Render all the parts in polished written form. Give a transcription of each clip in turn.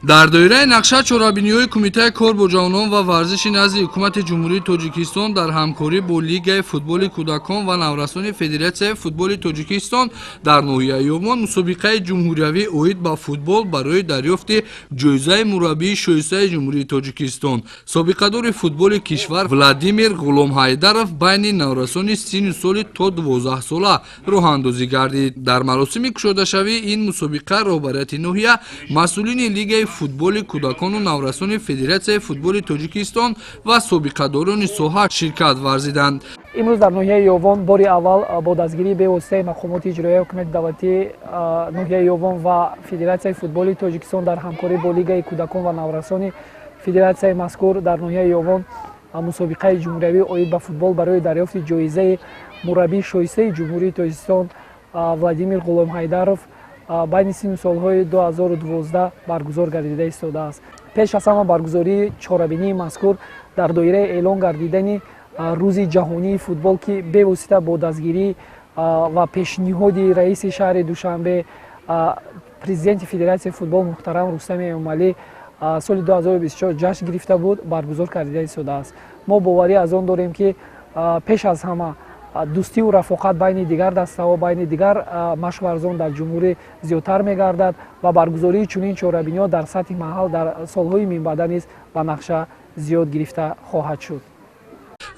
Дар доираи нақша чорабиниҳои Кумитаи кор бо ҷавонон ва варзиши назди Ҳукумати Ҷумҳурии Тоҷикистон дар ҳамкорӣ бо Лигаи футболи кӯдакон ва наврасони Федератсияи футболи Тоҷикистон дар ноҳияи Ёвон мусобиқаи ҷумҳуриявӣ оид ба футбол барои дарёфти ҷоизаи мураббии шоистаи Ҷумҳурии Тоҷикистон, собиқадори футболи кишвар Владимир Ғуломҳайдаров байни наврасони синну соли то 12-сола роҳандозӣ гардид. Дар маросими кушодашавии ин мусобиқа роҳбарияти ноҳия, масъулини Лигаи футболи кӯдакону наврасони Федератсияи футболи Тоҷикистон ва собиқадорони соҳа ширкат варзиданд. Имрӯз дар ноҳияи Ёвон бори аввал бо дастгирии бевоситаи мақомоти иҷроияи ҳукумати давлатии ноҳияи Ёвон ва Федератсияи футболи Тоҷикистон дар ҳамкорӣ бо Лигаи кӯдакон ва наврасони федератсияи мазкур дар ноҳияи Ёвон мусобиқаи ҷумҳуриявӣ оид ба футбол барои дарёфти ҷоизаи мураббии шоистаи Ҷумҳурии Тоҷикистон Владимир Ғуломҳайдаров байни синну солҳои 2012 баргузор гардида истодааст. Пеш аз ҳама, баргузории чорабинии мазкур дар доираи эълон гардидани Рӯзи ҷаҳонии футбол, ки бевосита бо дастгирӣ ва пешниҳоди раиси шаҳри Душанбе, президенти Федератсияи футбол муҳтарам Рустами Эмомалӣ соли 2024 ҷашн гирифта буд, баргузор гардида истодааст. Мо боварӣ аз он дорем, ки пеш аз ҳама дӯстиву рафоқат байни дигар дастаҳо, байни дигар машқварзон дар ҷумҳурӣ зиёдтар мегардад ва баргузории чунин чорабиниҳо дар сатҳи маҳал дар солҳои минбаъда низ ба нақша зиёд гирифта хоҳад шуд.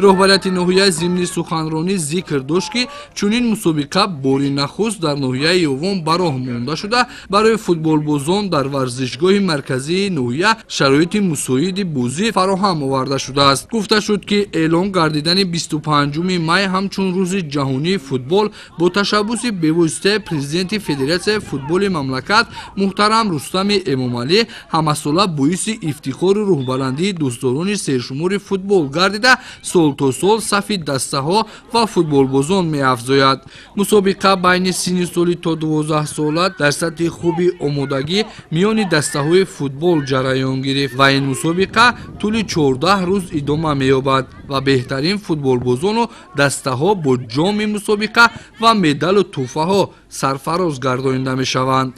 Роҳбарияти ноҳия зимни суханронӣ зикр дошт, ки чунин мусобиқа бори нахуст дар ноҳияи Ёвон ба роҳ монда шуда, барои футболбозон дар варзишгоҳи марказии ноҳия шароити мусоиди бозӣ фароҳам оварда шудааст. Гуфта шуд, ки эълон гардидани 25 май ҳамчун Рӯзи ҷаҳонии футбол бо ташаббуси бевоситаи президенти Федератсияи футболи мамлакат муҳтарам Рустами Эмомалӣ ҳамасола боиси ифтихору рӯҳбаландии дӯстдорони сершумори футбол гардида, сол то сол сафи дастаҳо ва футболбозон меафзояд. Мусобиқа байни синни соли то 12-сола дар сатҳи хуби омодагӣ миёни дастаҳои футбол ҷараён гирифт ва ин мусобиқа тӯли 14 рӯз идома меёбад ва беҳтарин футболбозону дастаҳо бо ҷоми мусобиқа ва медалу тӯҳфаҳо сарфароз гардонида мешаванд.